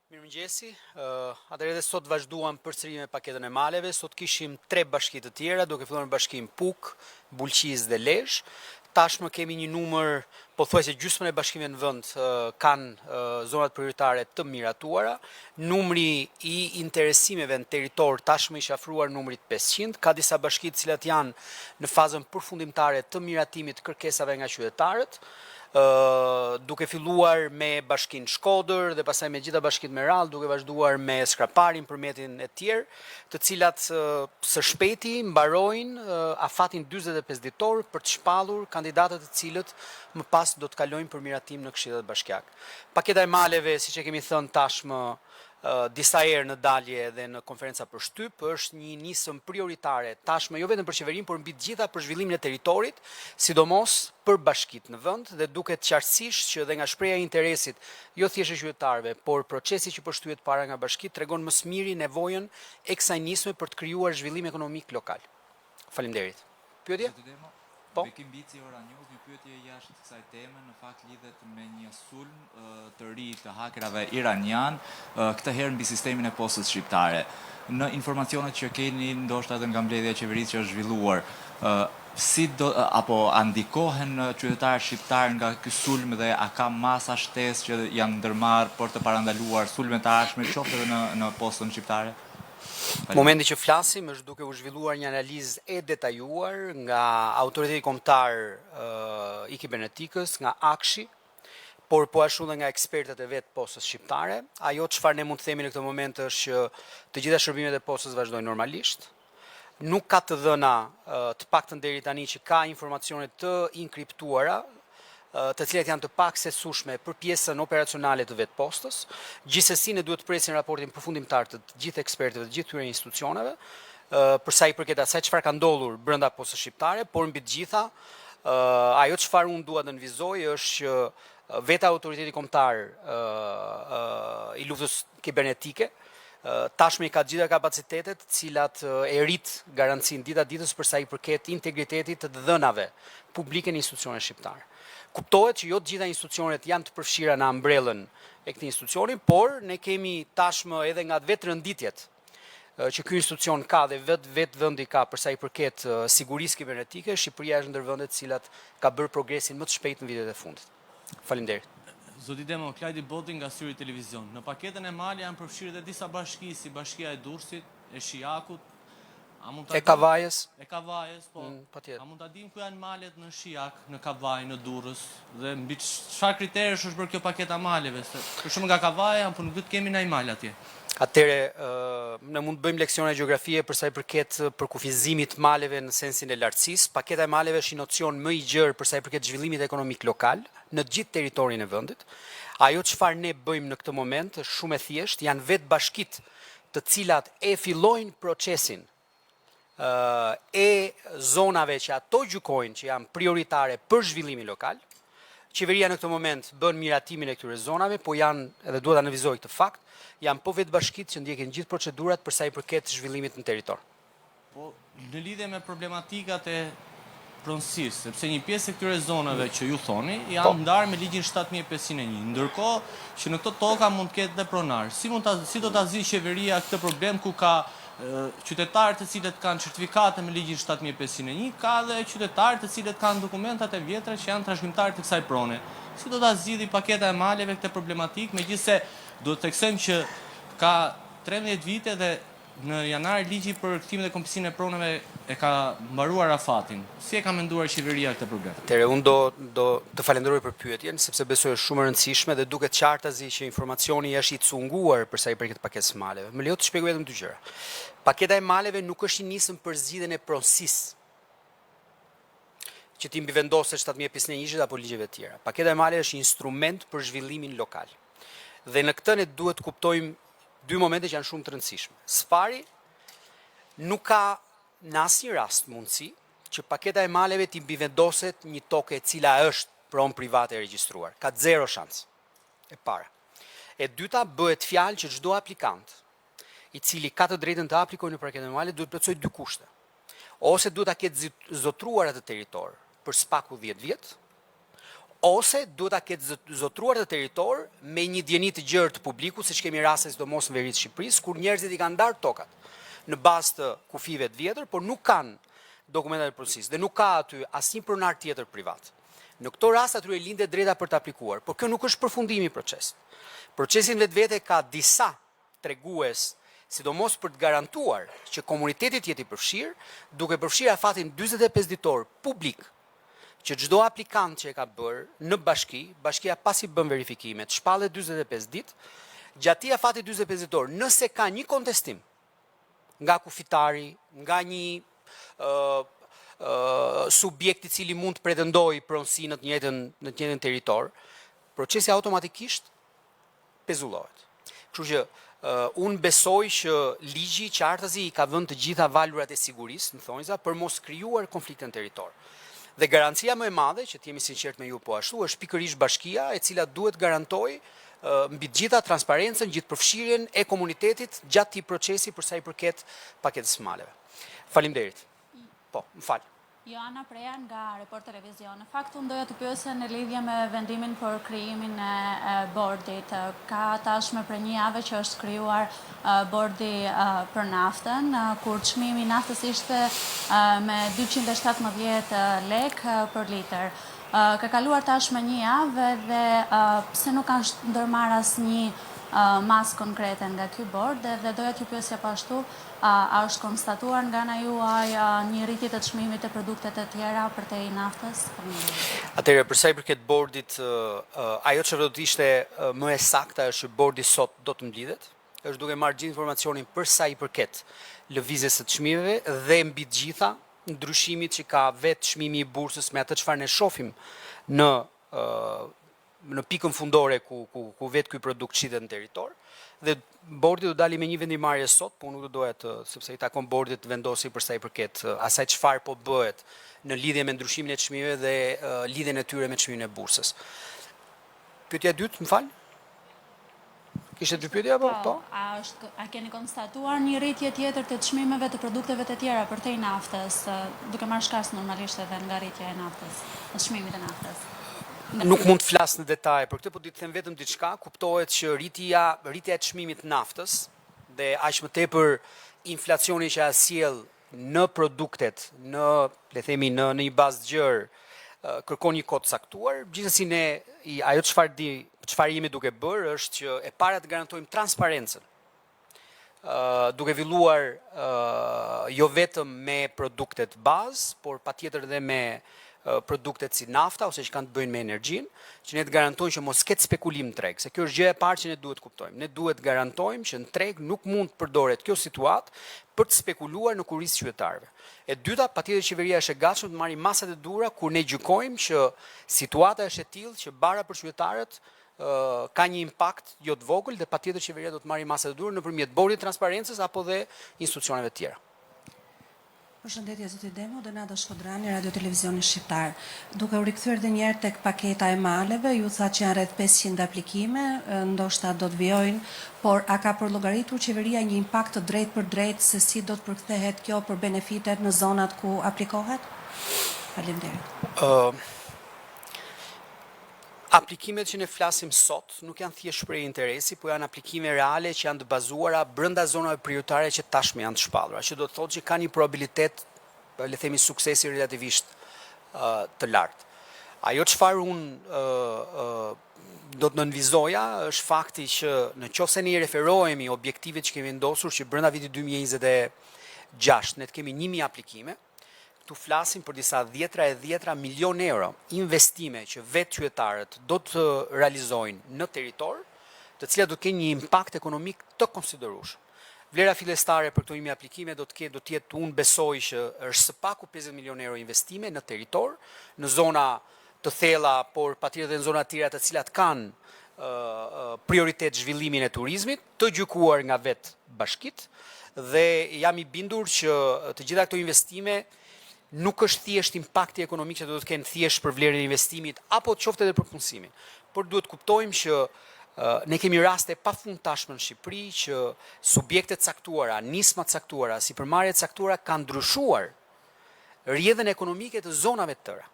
Mirëmëngjesi, atëherë edhe sot vazhduam përsëri me paketën e maleve, sot kishim tre bashki të tjera, duke filluar me bashkinë Pukë, Bulqizë dhe Lezhë. Tashmë kemi një numër, pothuajse gjysmën e bashkive në vend kanë zonat prioritare të miratuara. Numri i interesimeve në territor tashmë është afruar numrit 500. Ka disa bashki të cilat janë në fazën përfundimtare të miratimit të kërkesave nga qytetarët. duke filluar me bashkinë Shkodër dhe pastaj me gjitha bashkitë me radhë, duke vazhduar me Skraparin, Përmetin e tjerë, të cilat së shpejti mbarojnë afatin 45 ditor për të shpallur kandidatët të cilët më pas do të kalojnë për miratim në këshillat bashkiak. Paketa e maleve, siç e kemi thënë tashmë, disa herë në dalje dhe në konferenca për shtyp, është një nismë prioritare tashmë jo vetëm për qeverinë, por mbi të gjitha për zhvillimin e territorit, sidomos për bashkitë në vend dhe duket qartësisht që dhe nga shprehja e interesit jo thjesht e qytetarëve, por procesi që po shtyhet para nga bashkitë tregon më së miri nevojën e kësaj nisme për të krijuar zhvillim ekonomik lokal. Faleminderit. Pyetje? Po. Bekim Bici, Ora News, një pyetje jashtë kësaj teme, në fakt lidhet me një sulm të ri të hakerave iranian, këtë herë mbi sistemin e postës shqiptare. Në informacionet që keni, ndoshta edhe nga mbledhja e qeverisë që është zhvilluar, si do apo a ndikohen qytetarët shqiptarë nga ky sulm dhe a ka masa shtesë që janë ndërmarrë për të parandaluar sulme të ardhshme, qoftë edhe në në postën shqiptare? Në momentin që flasim është duke u zhvilluar një analizë e detajuar nga Autoriteti Kombëtar i Kibernetikës, nga AKSHI, por po ashtu dhe nga ekspertët e vetë postës shqiptare. Ajo çfarë ne mund të themi në këtë moment është që të gjitha shërbimet e postës vazhdojnë normalisht. Nuk ka të dhëna, të paktën deri tani që ka informacione të inkriptuara, të cilat janë të paaksesueshme për pjesën operacionale të vetë postës. Gjithsesi ne duhet të presim raportin përfundimtar të të gjithë ekspertëve, të gjithë këtyre institucioneve, për sa i përket asaj çfarë ka ndodhur brenda postës shqiptare, por mbi të gjitha, ajo çfarë unë dua të nënvizoj është që vetë autoriteti kombëtar i luftës kibernetike tashmë i ka të gjitha kapacitetet, të cilat e rrit garancinë dita ditës për sa i përket integritetit të të dhënave publike në institucionet shqiptare. Kuptohet që jo të gjitha institucionet janë të përfshira në umbrellën e këtij institucioni, por ne kemi tashmë edhe nga vetë renditjet që ky institucion ka dhe vetë vetë vendi ka për sa i përket sigurisë kibernetike, Shqipëria është ndër vendet të cilat ka bërë progresin më të shpejtë në vitet e fundit. Faleminderit. Zoti Demo, Klajdi Bodi nga Syri Televizion. Në paketën e maleve janë përfshirë dhe disa bashki si Bashkia e Durrësit, e Shijakut, a mund ta E Kavajës. E Kavajës, po. Mm, patjetër. A mund ta dimë ku janë malet në Shijak, në Kavajë, në Durrës dhe mbi çfarë kriteresh është bërë kjo paketa e maleve? Se për shembull nga Kavaja, po nuk duhet të kemi ndonjë mal atje. Atëherë, ne mund të bëjmë leksione gjeografie për sa i përket përkufizimit të maleve në sensin e lartësisë. Paketa e maleve është një nocion më i gjerë për sa i përket zhvillimit ekonomik lokal në të gjithë territorin e vendit. Ajo çfarë ne bëjmë në këtë moment është shumë e thjeshtë, janë vetë bashkitë të cilat e fillojnë procesin e zonave që ato gjykojnë që janë prioritare për zhvillimin lokal. Qeveria në këtë moment bën miratimin e këtyre zonave, po janë, edhe duhet ta nënvizoj këtë fakt, janë po vetë bashkitë që ndjekin gjithë procedurat për sa i përket zhvillimit në territor. Po, në lidhje me problematikat e pronësisë, sepse një pjesë e këtyre zonave që ju thoni janë po. ndarë me ligjin 7501, ndërkohë që në këto toka mund të ketë dhe pronarë. Si mund ta si do ta zgjidhë qeveria këtë problem ku ka qytetarë të cilët kanë certifikate me ligjin 7501, ka dhe qytetarë të cilët kanë dokumentat e vjetra që janë trashëgimtarë të kësaj prone. Si do ta zgjidhë paketa e maleve këtë problematikë, megjithëse duhet të theksojmë që ka 13 vite dhe Në janar ligji për kthimin dhe kompensimin e pronave e ka mbaruar afatin. Si e ka menduar qeveria këtë problem? Atëherë unë do do të falenderoj për pyetjen, sepse besoj është shumë e rëndësishme dhe duket qartazi që informacioni është i cunguar për sa i përket paketës së maleve. Më lejo të shpjegoj vetëm dy gjëra. Paketa e maleve nuk është një nismë për zgjidhjen e pronësisë që t'i mbivendoset 7501-shit apo ligjeve të tjera. Paketa e maleve është një instrument për zhvillimin lokal. Dhe në këtë ne duhet të kuptojmë dy momente që janë shumë të rëndësishme. Së pari, nuk ka në asnjë rast mundësi që paketa e maleve t'i mbivendoset një toke e cila është pronë private e regjistruar. Ka zero shans. E para. E dyta, bëhet fjalë që çdo aplikant i cili ka të drejtën të aplikojë në paketën e maleve duhet të plotësojë dy kushte. Ose duhet ta ketë zotëruar atë territor për së paku 10 vjet, Ose duhet ta ketë zotëruar atë territor me një dijeni të gjerë të publikut, siç kemi raste sidomos në veri të Shqipërisë, kur njerëzit i kanë ndarë tokat në bazë të kufijve të vjetër, por nuk kanë dokumentat e pronësisë dhe nuk ka aty asnjë pronar tjetër privat. Në këto raste atyre lind e drejta për të aplikuar, por kjo nuk është përfundimi i procesit. Procesi në vetvete ka disa tregues, sidomos për të garantuar që komuniteti të jetë i përfshirë, duke përfshirë afatin 45 ditor publik që çdo aplikant që e ka bërë në bashki, bashkia pasi bën verifikimet, shpallet 45 ditë, gjatë atij afati 45 ditor, nëse ka një kontestim nga kufitari, nga një subjekt i cili mund të pretendojë pronësi në të njëjtën në të njëjtën territor, procesi automatikisht pezullohet. Kështu që unë besoj që ligji qartazi i ka vënë të gjitha valvulat e sigurisë, në thonjza, për mos krijuar konflikte në territor. Dhe garancia më e madhe, që të jemi sinqert me ju po ashtu, është pikërisht bashkia e cila duhet garantojë mbi të gjitha transparencën, gjithëpërfshirjen e komunitetit gjatë këtij procesi për sa i përket paketës së maleve. Faleminderit. Po, më fal. Joana Preja nga Report Televizion. Në fakt unë doja të pyesja në lidhje me vendimin për krijimin e bordit. Ka tashmë prej një jave që është krijuar bordi për naftën, kur çmimi i naftës ishte me 217 lekë për litër. Ka kaluar tashmë një javë dhe pse nuk ka ndërmarrë asnjë masë konkrete nga ky bord dhe doja t'ju pyesja po ashtu A është konstatuar nga ana juaj një rritje të çmimit të produkteve të tjera përtej naftës? Faleminderit. Atëherë, për sa i përket bordit, ajo që do të ishte më e sakta është që bordi sot do të mblidhet, është duke marrë gjithë informacionin për sa i përket lëvizjes së çmimeve dhe mbi të gjitha ndryshimit që ka vetë çmimi i bursës me atë çfarë ne shohim në në pikën fundore ku ku ku vetë ky produkt shitet në territor dhe bordi do dali me një vendimmarrje sot, po unë nuk do doja të sepse i takon bordit të vendosi për sa i përket asaj çfarë po bëhet në lidhje me ndryshimin e çmimeve dhe lidhjen e tyre me çmimin e bursës. Pyetja e dytë, më fal? Kishte dy pyetje apo? Po. po. A është a keni konstatuar një rritje tjetër të çmimeve të produkteve të tjera përtej naftës, duke marrë shkas normalisht edhe nga rritja e naftës, e çmimit të naftës? Nuk mund të flas në detaje për këtë, po di të them vetëm diçka, kuptohet që rritja rritja e çmimit të naftës dhe aq më tepër inflacioni që a sjell në produktet, në, le themi, në në një bazë të gjerë, kërkon një kohë të caktuar. Gjithsesi ne ajo çfarë di, çfarë jemi duke bërë është që e para të garantojmë transparencën. Ë duke filluar jo vetëm me produktet bazë, por patjetër dhe me produktet si nafta ose që kanë të bëjnë me energjinë, që ne të garantojmë që mos ketë spekulim në treg, se kjo është gjëja e parë që ne duhet të kuptojmë. Ne duhet të garantojmë që në treg nuk mund të përdoret kjo situatë për të spekuluar në kurriz të qytetarëve. E dyta, patjetër qeveria është e gatshme të marrë masat e duhura kur ne gjykojmë që situata është e tillë që barra për qytetarët ka një impakt jo të vogël dhe patjetër qeveria do të marrë masat e duhura nëpërmjet Bordit të Transparencës apo dhe institucioneve të tjera. Përshëndetje zoti Demo, Donata Shkodrani, Radio Televizioni Shqiptar. Duke u rikthyer edhe një herë tek paketa e maleve, ju thatë që janë rreth 500 aplikime, ndoshta do të vijojnë, por a ka përllogaritur qeveria një impakt të drejtpërdrejtë se si do të përkthehet kjo për benefitet në zonat ku aplikohet? Faleminderit. Aplikimet që ne flasim sot nuk janë thjesht shprehje interesi, po janë aplikime reale që janë të bazuara brenda zonave prioritare që tashmë janë të shpallura, që do të thotë që ka një probabilitet, le të themi, suksesi relativisht të lartë. Ajo çfarë unë do të nënvizoja është fakti që në qoftë se ne i referohemi objektivit që kemi vendosur që brenda vitit 2026 ne të kemi 1000 aplikime, Këtu flasim për disa dhjetra e dhjetra milionë euro investime që vetë qytetarët do të realizojnë në territor, të cilat do të kenë një impakt ekonomik të konsiderueshëm. Vlera fillestare për këto 1000 aplikime do të ketë do të jetë unë besoj që është së paku 50 milionë euro investime në territor, në zona të thella, por patjetër edhe në zona të tjera të cilat kanë prioritet zhvillimin e turizmit, të gjykuar nga vetë bashkitë dhe jam i bindur që të gjitha këto investime nuk është thjesht impakti ekonomik që do të kenë thjesht për vlerën e investimit apo qoftë edhe për punësimin, por duhet të kuptojmë që ne kemi raste pafund tashmë në Shqipëri që subjekte të caktuara, nisma të caktuara, sipërmarrje të caktuara kanë ndryshuar rrjedhën ekonomike të zonave të tëra.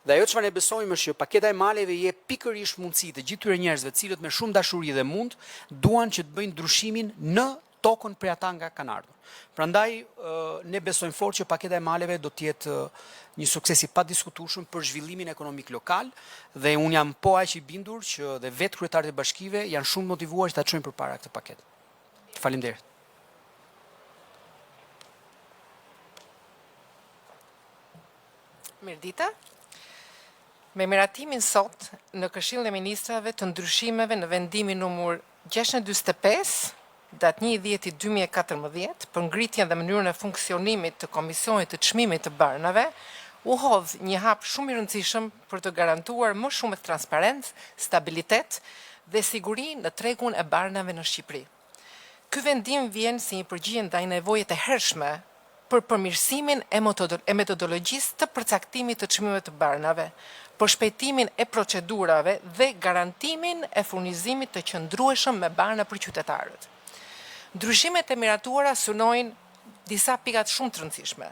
Dhe ajo çfarë ne besojmë është që paketa e maleve i jep pikërisht mundësi të gjithë këtyre njerëzve, të cilët me shumë dashuri dhe mund duan që të bëjnë ndryshimin në tokën prej ata nga kanë ardhur. Prandaj ne besojmë fort që paketa e maleve do të jetë një sukses i padiskutueshëm për zhvillimin ekonomik lokal dhe unë jam po aq i bindur që dhe vetë kryetarët e bashkive janë shumë të motivuar që ta çojnë përpara këtë paketë. Faleminderit. Mirëdita. Me miratimin sot në Këshillin e Ministrave të ndryshimeve në vendimin numër 645, datë 1.10.2014, për ngritjen dhe mënyrën e funksionimit të Komisionit të Çmimit të Barnave, u hodh një hap shumë i rëndësishëm për të garantuar më shumë transparencë, stabilitet dhe siguri në tregun e barnave në Shqipëri. Ky vendim vjen si një përgjigje ndaj nevoje të hershme për përmirësimin e metodologjisë të përcaktimit të çmimeve të barnave, përshpejtimin e procedurave dhe garantimin e furnizimit të qëndrueshëm me barna për qytetarët. Ndryshimet e miratuara synojnë disa pika shumë të rëndësishme,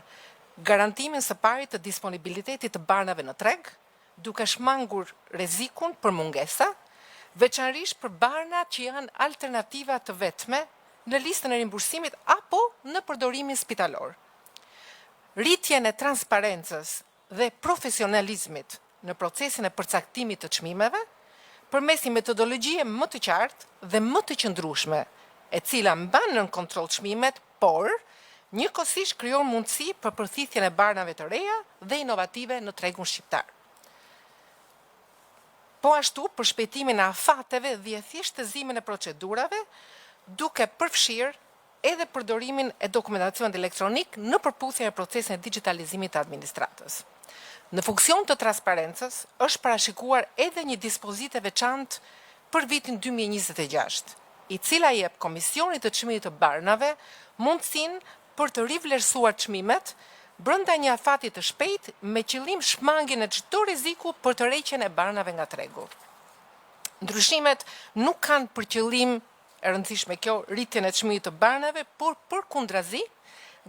garantimin së pari të disponibilitetit të barnave në treg, duke shmangur rrezikun për mungesa, veçanërisht për barnat që janë alternativa të vetme në listën e rimbursimit apo në përdorimin spitalor. Rritjen e transparencës dhe profesionalizmit në procesin e përcaktimit të çmimeve, përmes një metodologjie më të qartë dhe më të qëndrueshme, e cila mban nën kontroll çmimet, por njëkohësisht krijon mundësi për përthithjen e barnave të reja dhe inovative në tregun shqiptar. Po ashtu, përshpejtimin e afateve dhe thjeshtëzimin e procedurave, duke përfshirë edhe përdorimin e dokumentacionit elektronik në përputhje me procesin e digjitalizimit të administratës. Në funksion të transparencës, është parashikuar edhe një dispozitë e veçantë për vitin 2026, i cila jep Komisionit të Çmimit të Barnave mundësinë për të rivlerësuar çmimet brenda një afati të shpejtë me qëllim shmangien e çdo rreziku për tërheqjen e barnave nga tregu. Ndryshimet nuk kanë për qëllim, e rëndësishme kjo, rritjen e çmimit të barnave, por përkundrazi,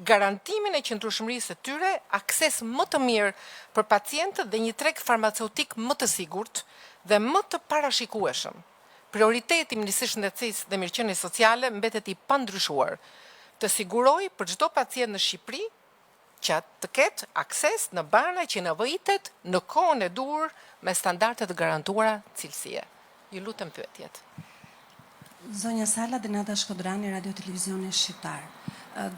garantimin e qëndrueshmërisë së tyre, akses më të mirë për pacientët dhe një treg farmaceutik më të sigurt dhe më të parashikueshëm. Prioriteti i Ministrisë së Shëndetësisë dhe Mirëqenies Sociale mbetet i pandryshuar, të sigurojë për çdo pacient në Shqipëri që të ketë akses në barna që nevojitet në kohën e duhur me standarde të garantuara cilësie. Ju lutem pyetjet. Zonja Sala, Denada Shkodrani, Radio Televizioni Shqiptar.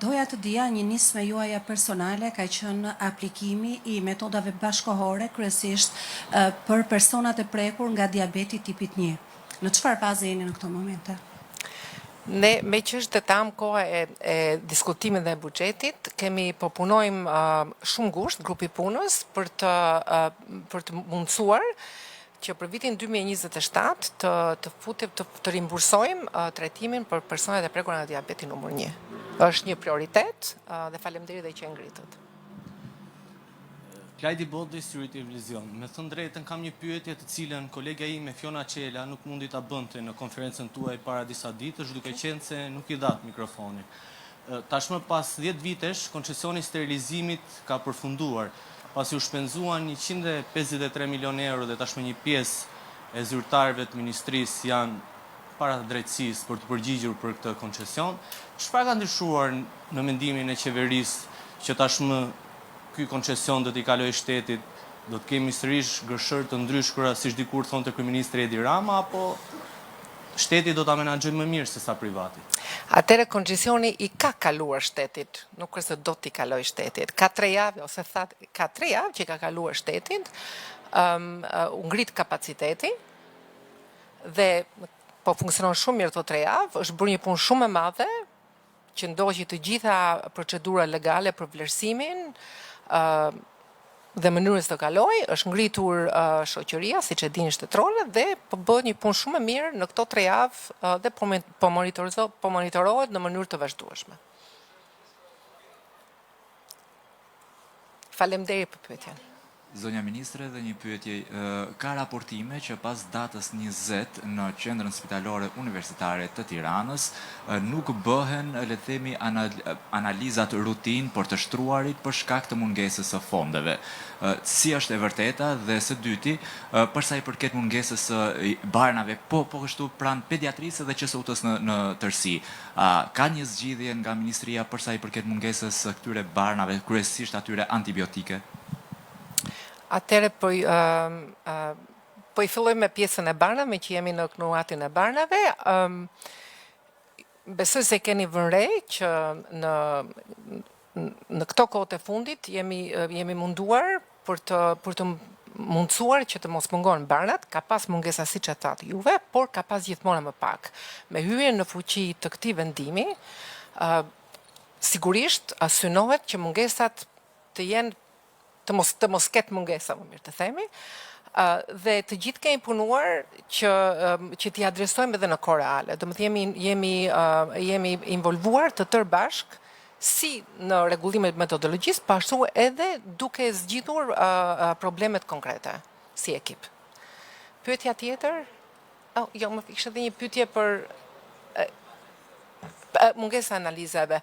Doja të dija, një nismë juaja personale ka qenë aplikimi i metodave bashkëkohore, kryesisht për personat e prekur nga diabeti tipit 1. Në çfarë faze jeni në këto momente? Ne, meqë është dhe tam koha e, e diskutimit dhe buxhetit, kemi po punojmë uh, shumë ngushtë grupi punës për të uh, për të mundësuar që për vitin 2027 të të futim të, të rimbursojmë uh, trajtimin për personat e prekur nga diabeti numër 1. Është një prioritet uh, dhe faleminderit dhe që e ngritët. Klajdi Bodhi, Syri Televizion. Me thënë drejtën, kam një pyetje të cilën kolegja ime Fiona Çela nuk mundi ta bënte në konferencën tuaj para disa ditësh, duke qenë se nuk i dhatë mikrofonin. Tashmë pas 10 vitesh, koncesioni i sterilizimit ka përfunduar, pasi u shpenzuan 153 milionë euro dhe tashmë një pjesë e zyrtarëve të ministrisë janë para drejtësisë për t'u përgjigjur për këtë koncesion. Çfarë ka ndryshuar në mendimin e qeverisë që tashmë ky koncesion do t'i kalojë shtetit, do të kemi sërish gërshërë të ndryshkura siç dikur thonte kryeministri Edi Rama apo shteti do ta menaxhojë më mirë se sa privati? Atëherë koncesioni i ka kaluar shtetit, nuk është se do t'i kalojë shtetit. Ka tre javë ose thatë, ka tre javë që i ka kaluar shtetit, um, u ngrit kapaciteti dhe po funksionon shumë mirë këto tre javë, është bërë një punë shumë e madhe që ndoqi të gjitha procedurat legale për vlerësimin ë dhe mënyrën se të kalojë, është ngritur uh, shoqëria, siç e dini shtetërore dhe po bëhet një punë shumë e mirë në këto tre javë uh, dhe po po monitorizo, po monitorohet në mënyrë të vazhdueshme. Faleminderit për pyetjen. Zonja ministre dhe një pyetje, ka raportime që pas datës 20 në Qendrën Spitalore Universitare të Tiranës nuk bëhen, le të themi, analizat rutinë për të shtruarit për shkak të mungesës së fondeve. Si është e vërteta dhe së dyti, për sa i përket mungesës së barnave, po po kështu pranë pediatrisë dhe QSUT-së në në tërësi. A ka një zgjidhje nga ministria për sa i përket mungesës së këtyre barnave, kryesisht atyre antibiotike? Atëherë po i po i filloj me pjesën e barnave, meqë jemi në kuadrin e barnave. Besoj se keni vënë re që në në këto kohët e fundit jemi jemi munduar për të për të mundësuar që të mos mungojnë barnat, ka pas mungesa siç e thatë juve, por ka pas gjithmonë më pak. Me hyrjen në fuqi të këtij vendimi, sigurisht synohet që mungesat të jenë të mos të mos ketë mungesa, më mirë të themi. Dhe të gjithë kemi punuar që që t'i adresojmë edhe në kohë reale. Domethënë jemi jemi jemi involvuar të tërë bashkë si në rregullimet e metodologjisë, po ashtu edhe duke zgjidhur problemet konkrete si ekip. Pyetja tjetër? Oh, jo, më ishte edhe një pyetje për mungesa e analizave.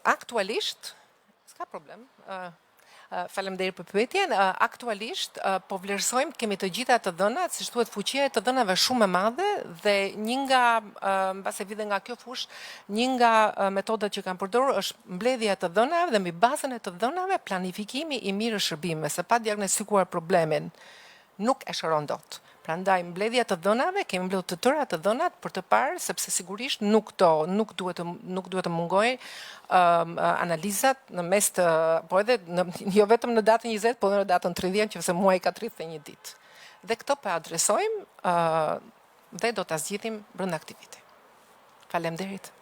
Aktualisht, s'ka problem, faleminderit për pyetjen. Aktualisht po vlerësojmë, kemi të gjitha të dhënat, siç thuhet fuqia e të dhënave shumë e madhe dhe një nga mbase vjen dhe nga kjo fushë, një nga metodat që kam përdorur është mbledhja e të dhënave dhe mbi bazën e të dhënave planifikimi i mirë i shërbimeve, se pa diagnostikuar problemin nuk e shëron dot. Prandaj mbledhja e të dhënave, kemi mbledhur të tëra të dhënat për të parë sepse sigurisht nuk do, nuk duhet të nuk duhet të mungojë analizat në mes të, po edhe në, jo vetëm në datën 20, po edhe në datën 30, nëse muaji ka 31 ditë. Dhe këto po adresojmë dhe do ta zgjidhim brenda këtij viti. Faleminderit.